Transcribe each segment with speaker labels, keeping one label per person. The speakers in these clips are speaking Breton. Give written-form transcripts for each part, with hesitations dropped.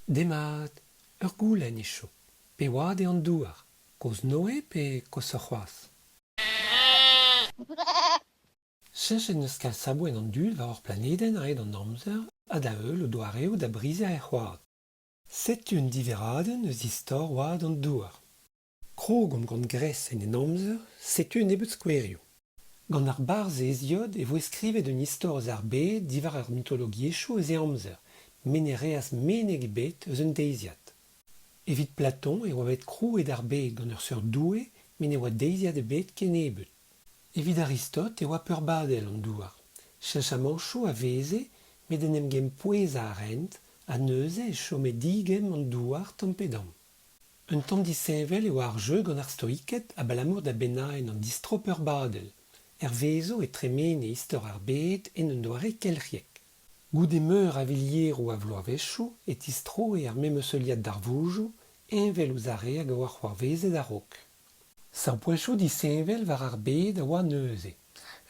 Speaker 1: Demat, ur goulenn eo. Pe oad eo an Douar ? Kozh-Noe pe koshoc'h c'hoazh ? Cheñchet 'neus kalz savboent an dud war hor planedenn a-hed an amzer ha da-heul o doareoù da briziañ he c'hoad. Setu un diverradenn eus istor oad an Douar. Krog omp gant Gres en Henamzer, setu un nebeud skouerioù. Gant ar barzh Hesiod e voe skrivet un istor eus ar bed diwar ar mitologiezhioù eus e amzer, met ne reas meneg ebet eus un deiziad. Evit Platon e oa bet krouet ar bed gant ur seurt doue met ne oa deiziad ebet kennebeut. Evit Aristote e oa peurbadel an Douar. Cheñchamantoù a veze met en em gempouezañ a raent ha neuze e chome digemm an Douar tamm-pe-damm. Un tamm disheñvel e oa ar jeu gant ar stoiked abalamour da bennaenn an distro peurbadel. Hervezo e tremene istor ar bed en un doare kelc'hiek. Goude meur a vilieroù a vloavezhioù e tistroe ar memes heuliad darvoudoù, heñvel ouzh ar re hag a oa c'hoarvezet a-raok. Savpoentoù disheñvel war ar bed a oa neuze.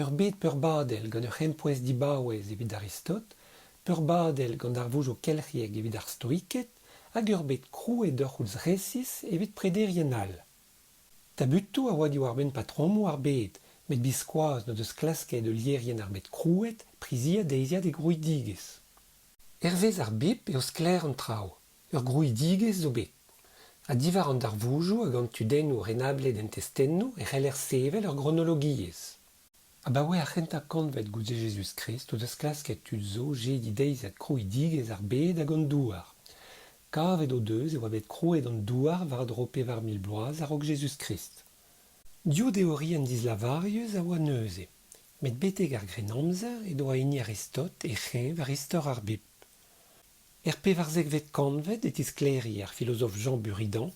Speaker 1: Ur bed peurbadel gant ur c'hempouez dibaouez evit Aristote, peurbadel gant darvoudoù kelc'hiek evit ar stoiked hag ur bed krouet d'ur c'houlz resis evit prederien all. Tabutoù a oa diwar-benn patromoù ar bed, met biskoazh n'o deus klasket heulierien ar bed krouet priziañ deiziad e grouidigezh. Hervez ar Bibl eo sklaer an traoù. Ur grouidigezh zo bet. Ha diwar an darvoudoù hag an tudennoù renablet en testennoù e c'heller sevel ur gronologiezh. Abaoe ar c'hentañ kantved goude Jezuz-Krist o deus klasket tud zo jediñ deiziad krouidigezh ar bed hag an douar. Kavet o deus e oa bet krouet an douar war-dro 4000 bloaz a-raok Jezuz-Krist. Div deorienn dislavarius a oa neuze, met betek ar Grennamzer edo hini Aristote e c'hreñv war istor ar Bibl. Er pevarzekvet kantved e tisklêrie ar filozof Jean Buridan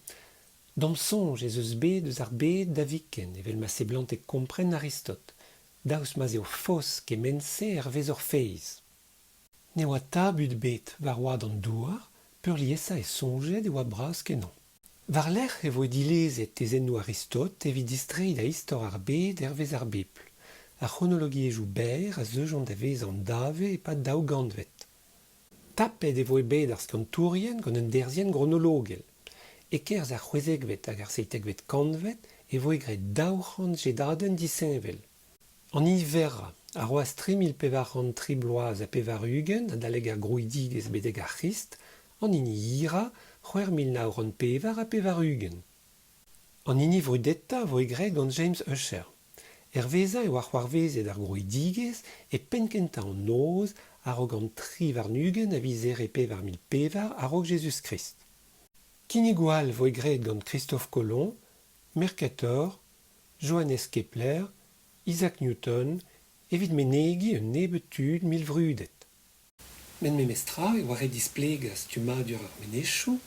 Speaker 1: D'am soñj ez eus bet eus ar bed da viken evel ma seblante kompren Aristote, daoust ma'z eo faos kement-se hervez hor feiz. Ne oa tabut ebet war oad an Douar, peurliesañ e soñjed e oa bras-kenañ. War-lerc'h e voe dilezet tezennoù Aristote evit distreiñ da istor ar bed hervez ar Bibl. Ar c'hronologiezhioù berr a zeujont da vezañ an dave e-pad daou gantved. Tapet e voe bet ar skiantourien gant un derzhienn gronologel. E-kerzh ar c'hwezekvet hag ar seitekvet kantved e voe graet 200 jedadenn disheñvel. An hini verrañ a roas 3403 bloaz ha 80 adalek ar grouidigezh betek ar C'hrist, an hini hirañ 6984. An hini vrudetañ a voe graet gant James Ussher. Hervezañ e oa c'hoarvezet ar grouidigezh e penn-kentañ an noz a-raok an 23 a viz Here 4004 a-raok Jezuz-Krist. Kinnigoù all voe graet gant Christophe Colomb, Mercator, Johannes Kepler, Isaac Newton evit menegiñ un nebeud tud milvrudet. Met memestra e oa ret displegañ stummadur ar menezioù,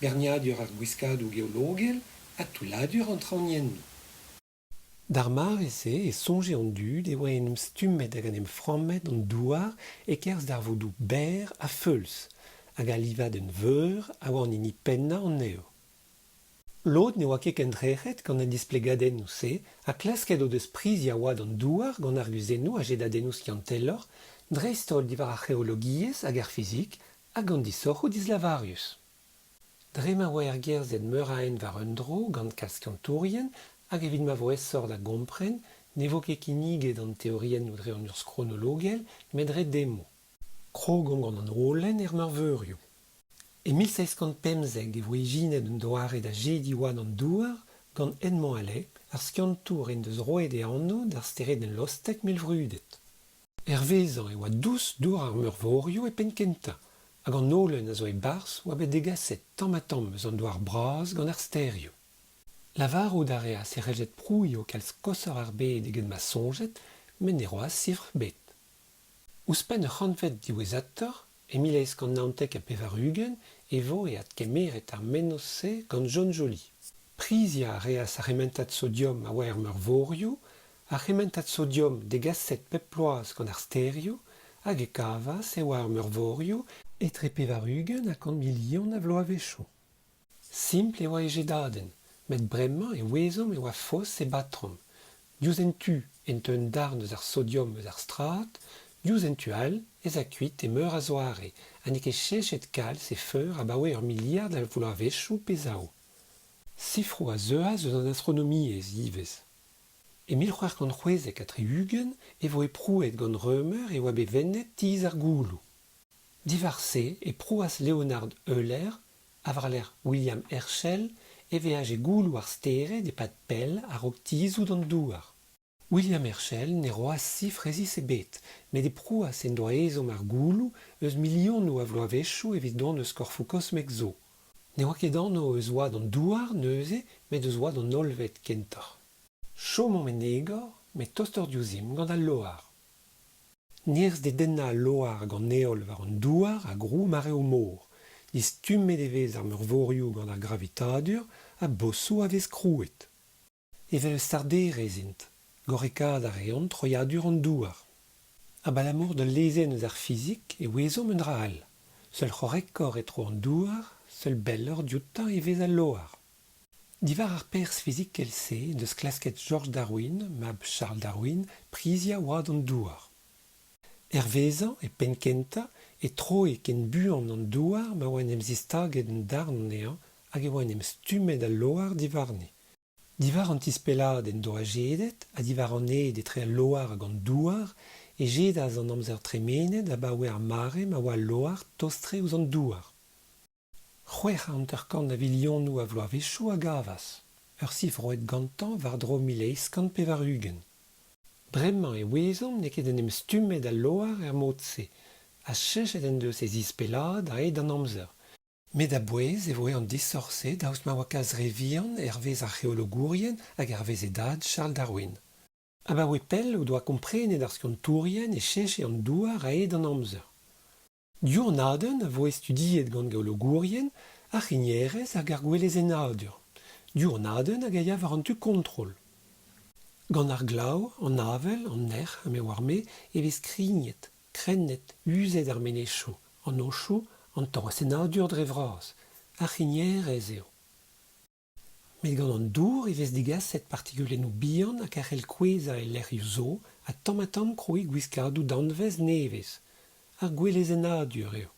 Speaker 1: berniadur ar gwiskadoù geologel ha toulladur an traoñiennoù. D'ar mare-se e soñje an dud e oa en em stummet hag en em frammet an douar e-kerzh darvoudoù berr ha feuls, hag al livadenn veur a oa an hini pennañ anezho. Lod ne oa ket kendrec'het gant an displegadennoù-se ha klasket o deus priziañ oad an Douar gant arguzennoù ha jedadennoù skianteloc'h, dreist-holl diwar ar c'heologiezh hag ar fizik, ha gant disoc'hoù dislavarius. Dre ma oa ergerzhet meur a hent war un dro gant kalz skiantourien hag evit ma vo aesoc'h da gompren ne vo ket kinniget an teoriennoù dre an urzh kronologel met dre demoù. Krogomp gant an holen er meurveurioù. E 1715 e voe ijinet un doare da jediñ oad an Douar gant Edmond Halley, ar skiantour en deus roet e anv d'ar steredenn lostek mil-vrudet. Hervezañ e oa dous dour ar meurvorioù e penn-kentañ hag an holen a zo e-barzh oa bet degaset tamm-ha-tamm eus an douar-bras gant ar stêrioù. Lavarout a reas e c'helljed prouiñ eo kalz koshoc'h ar bed eget ma soñjed met ne roas sifr ebet. Ouzhpenn ur c'hantved diwezhatoc'h, e 1899, e voe adkemeret ar mennozh-se gant John Joly. Priziañ a reas ar c'hementad sodiom a oa er meurvorioù, ar c'hementad sodiom degaset pep bloaz gant ar stêrioù, hag e kavas e oa ar meurvorioù etre 80 ha kant milion a vloavezhioù. Simpl e oa e jedadenn, met bremañ e ouezomp e oa faos e batrom. Diouzh un tu e teu un darn eus ar sodiom eus ar strad, Diouzh un tu all ez a kuit e meur a zoare ha n'eo ket cheñchet kalz e feur abaoe ur miliard a vloavezhioù pe zaou. Sifroù a zeuas eus an astronomiezh ivez. E 1676 e voe prouet gant Römer e oa bevennet tizh ar gouloù. Diwar-se e prouas Leonhard Euler ha war-lerc'h William Herschel e veaje gouloù ar stered e-pad pell a-raok tizhout an Douar. William Herschel ne roas sifr resis ebet met e prouas en doa ezhomm ar gouloù eus milionoù a vloavezhioù evit dont eus korfoù kosmek zo. Ne oa ket anv eus oad an Douar neuze met eus oad an hollved kentoc'h. Chomomp en egor met tostoc'h diouzhimp gant al Loar. Nerzh dedennañ al Loar hag an Heol war an Douar a grou mareoù-mor. Distummet e vez ar meurvorioù gant ar gravitadur ha bosoù a vez krouet. Evel ur starderez int. Gorrekaat a reont troiadur an Douar. Abalamour d'ul lezenn eus ar fizik e ouezomp un dra all. Seul c'horrekoc'h e tro an Douar, seul belloc'h dioutañ e vez al Loar. Diwar ar perzh fizikel-se en deus klasket George Darwin, mab Charles Darwin, priziañ oad an Douar. Hervezañ, e penn-kentañ, e troe ken buan an Douar ma oa en em zistaget un darn anezhañ hag e oa en em stummet al Loar diwarne. Diwar an tispellaat en doa jedet ha diwar an hed etre al Loar hag an Douar e jedas an amzer tremenet abaoe ar mare ma oa al Loar tost-tre ouzh an Douar. 56 a vilionoù a vloavezhioù a gavas, ur sifr roet gantañ war-dro 1880. Bremañ e ouezomp n'eo ket en em stummet al Loar er mod-se, ha cheñchet en deus e zispellaat a-hed an amzer. Met a-bouez e voe an disoc'h-se daoust ma oa kalz re vihan hervez ar c'heologourien hag hervez e dad Charles Darwin. Abaoe pell o doa komprenet ar skiantourien e cheñche an Douar a-hed an amzer. Div anadenn a voe studiet gant geologourien ar c'hrignerezh hag ar gouelezennadur. Div anadenn hag a ya war an tu kontrol. Gant ar glav, an avel, an erc'h ha me oar-me e vez krignet, krennet, uzet ar menezioù, an aochoù, an torosennadur dre vras. Ar c'hrignerezh eo. Met gant an dour e vez degaset partikulennoù bihan hag a c'hell kouezhañ e lec'hioù zo ha tamm-ha-tamm krouiñ gwiskadoù danvez nevez. Ar gouelezennadur eo.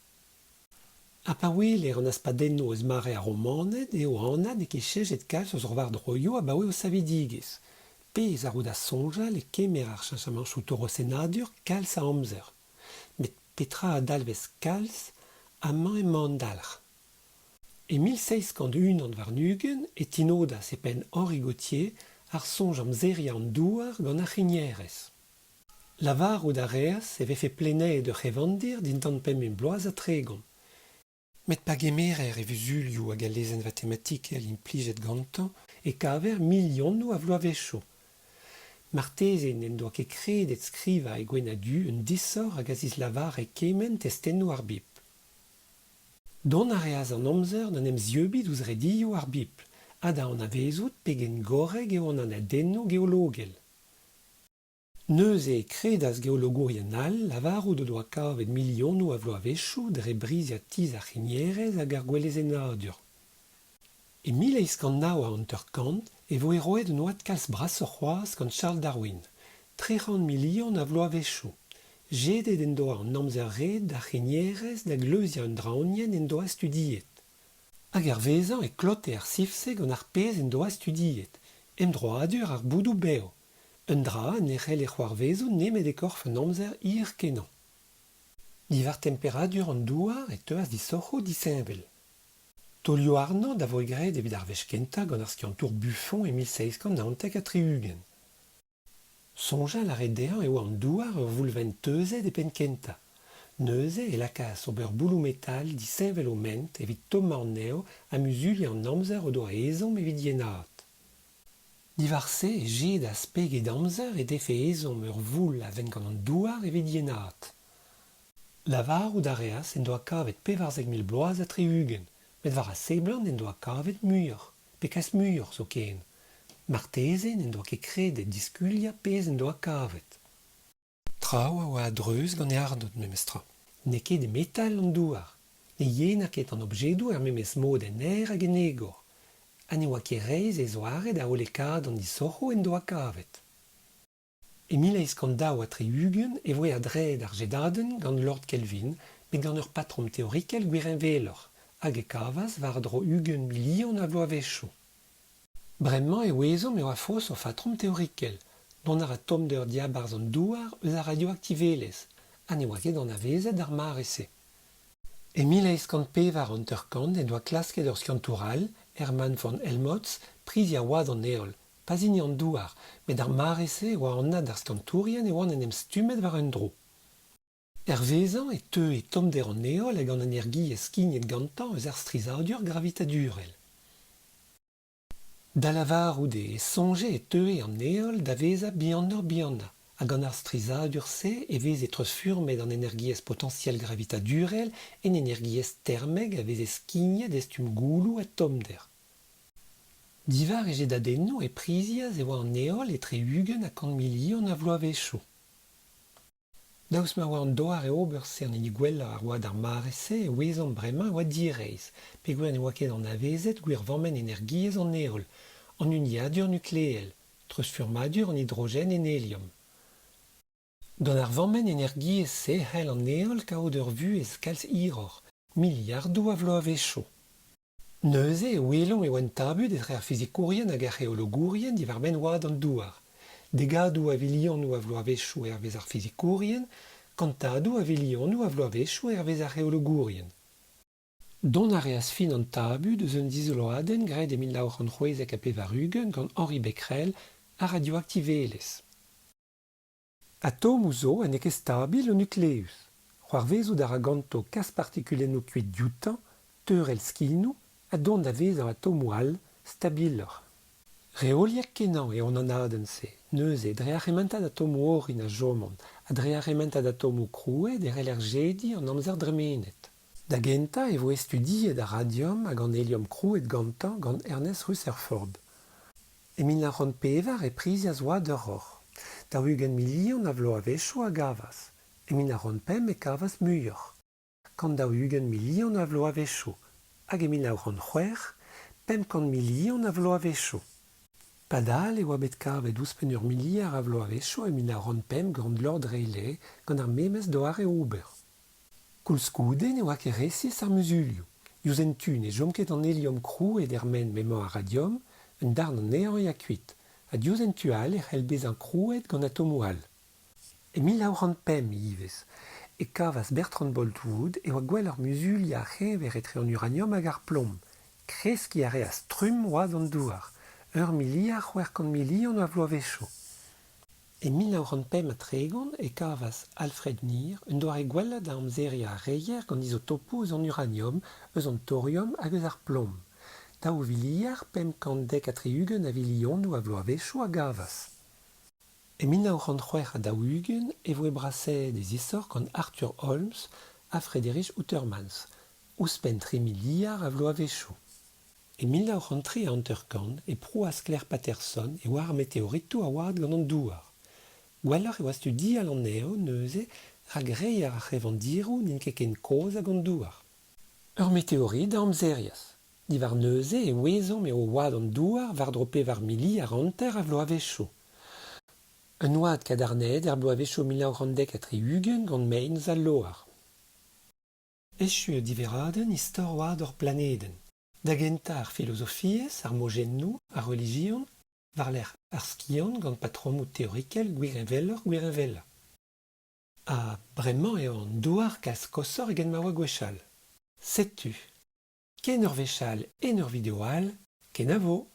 Speaker 1: Ha pa weler an aspadennoù eus mare ar Romaned eo anat n'eo ket cheñchet kalz eus rwardroioù abaoe o savidigezh. Pezh a ro da soñjal e kemer ar cheñchamantoù torosennadur kalz a amzer. Met petra a dalvez kalz? Amañ emañ an dalc'h. E 1721 e tinodas e penn Henri Gautier ar soñj amzeriañ an Douar gant ar c'hrignerezh. Lavarout a reas e vefe plaenaet ur c'hevandir dindan 50 bloaz ha 30. Met pa gemerer e vuzulioù hag al lezenn vatematikel implijet gantañ e kaver milionoù a vloavezhioù. Marteze n'en doa ket kredet skrivañ e gwenn-ha-du un disoc'h hag a zislavare kement testennoù ar Bibl. Dont a reas an amzer d'en em zieubiñ diouzh redioù ar Bibl ha da anavezout pegen gorrek eo an anadennoù geologel. Neuze e kredas geologourien all lavarout o doa kavet milionoù a vloavezhioù dre briziañ tizh ar c'hrignerezh hag ar gouelezennadur. E 1859 e voe roet un oad kalz brasoc'h c'hoazh gant Charles Darwin, 300 milion a vloavezhioù. Jedet en doa an amzer ret d'ar c'hrignerezh da gleuziañ un draoñienn en doa studiet. Hag hervezañ e klote ar sifr-se gant ar pezh en doa studiet, emdroadur ar boudoù bev, un dra ne c'helle c'hoarvezout nemet e-korf un amzer hir-kenañ. Diwar temperadur an douar e teuas disoc'hoù disheñvel. Taolioù-arnod a voe graet evit ar wech kentañ gant ar skiantour Buffon e 1779. Soñjal a rae dezhañ e oa an Douar ur voulvenn teuzet e penn-kentañ. Neuze e lakaas ober bouloù metal disheñvel o ment evit tommañ anezho ha muzuliañ an amzer o doa ezhomm evit yenaat. Diwar-se e jedas pegeit amzer he defe ezhomm ur voul a-vent gant an Douar evit yenaat. Lavarout a reas en doa kavet 14,000 bloaz ha 60, met war a seblant en doa kavet muioc'h, pe kas muioc'h zoken. Marteze n'en doa ket kredet diskuliañ pezh en doa kavet. Traoù a oa a-dreuz gant e arnod memestra. N'eo ket e metal an douar. Ne yena ket an objedoù er memes mod en aer hag en egor. Ha ne oa ket reizh e zoare da hollekaat an disoc'hoù en doa kavet. E 1862 e voe adgraet ar jedadenn gant Lord Kelvin met gant ur patrom teorikel gwirheñveloc'h hag e kavas war-dro 20 milion a vloavezhioù. Bremañ e ouezomp e oa faos o fatrom teorikel, dont a ra tommder diabarzh an Douar eus ar radioaktivelezh ha ne oa ket anavezet d'ar mare-se. E 1854 en doa klasket ur skiantour all, Hermann von Helmholtz, priziañ oad an Heol, pas hini an Douar, met d'ar mare-se e oa anat d'ar skiantourien e oant en em stummet war un dro. Hervezañ e teue tommder an Heol hag an energiezh skignet gantañ eus ar strizhadur gravitadurel. Da lavarout eo e soñje e teue an Heol da vezañ bihanoc'h-bihanañ ha gant ar strizhadur-se e veze treuzfurmet an energiezh potañsiel gravitadurel en energiezh termek a veze skignet e stumm gouloù ha tommder. Diwar e jedadennoù e prizias e oa an Heol etre 20 ha 100 milion a vloavezhioù. Daoust ma oa an doare ober-se an hini gwellañ a oa d'ar mare-se e ouezomp bremañ e oa direizh, peogwir ne oa ket anavezet gwir vammenn energiezh an Heol, an uniadur nukleel, treuzfurmadur an hidrogen en heliom. Gant ar vammenn energiezh-se e c'hell an Heol kaout ur vuhez kalz hiroc'h, miliardoù a vloavezhioù. Neuze e welomp e oa un tabut etre ar fizikourien hag ar c'heologourien diwar-benn oad an Douar. Degadoù a vilionoù a vloavezhioù hervez ar fizikourien, kantadoù a vilionoù a vloavezhioù hervez ar c'heologourien. Dont a reas fin an tabut eus un dizoloadenn graet e 1996 gant Henri Becquerel, ar radioaktivelezh. Atomoù zo ha n'eo ket stabil o nukleüs. C'hoarvezout a ra ganto kas partikulennoù kuit dioutañ, teurel skinoù ha dont da vezañ atomoù all, stabiloc'h. Reoliek-kenañ eo an anadenn-se. Neuze, dre ar c'hementad atomoù orin a chomont ha dre ar c'hementad atomoù krouet e c'heller jediñ an amzer dremenet. Da gentañ e voe studiet ar radiom hag an heliom krouet gantañ gant Ernest Rutherford. E 1904 e prizias oad ur roc'h. 40 milion a vloavezhioù a gavas. E 1905 e kavas muioc'h, 140 milion a vloavezhioù, hag e 1906, 500 milion a vloavezhioù. Padal e oa bet kavet ouzhpenn ur miliard a vloavezhioù e 1905 gant Lord Rayleigh gant ar memes doare ober. Koulskoude ne oa ket resis ar muzulioù. Diouzh un tu ne chom ket an heliom krouet er-maen m'emañ ar radiom, un darn anezhañ ya kuit, ha diouzh un tu all e c'hell bezañ krouet gant atomoù all. E 1905 ivez e kavas Bertrand Boltwood e oa gwelloc'h muzuliañ ar c'heñver etre an uraniom hag ar plom. Kreskiñ a reas trumm oad an Douar, ur miliard 600 milion a vloavezhioù. E 1935 e kavas Alfred Nier un doare gwellañ da amzeriañ ar reier gant izotopoù eus an uraniom, eus an thoriom hag eus ar plom. 2 miliard 570 a vilionoù a vloavezhioù a gavas. E 1946 e voe brasaet e zisoc'h gant Arthur Holmes ha Friedrich Houtermans, ouzhpenn tri miliard a vloavezhioù. E 1953 e prouas Clair Patterson e oa ar meteoritoù a-oad gant an Douar. Gwelloc'h e oa studial anezho neuze rak reier ar c'hevandiroù n'int ket ken kozh hag an Douar. Ur meteorit a amzerias. Diwar neuze e ouezomp eo oad an Douar war-dro 4 miliard a vloavezhioù. Un oad kadarnaet er bloavezhioù 1970 gant mein eus al Loar. Echu eo diverradenn istor oad hor planedenn. Da gentañ ar filozofiezh, ar mojennoù, ar relijion, war-lerc'h ar skiant gant patromoù teorikel gwirheñveloc'h-gwirheñvelañ. Ha bremañ eo an Douar kalz koshoc'h eget ma oa gwechall. Setu. Ken ur wech all en ur video all, kenavo!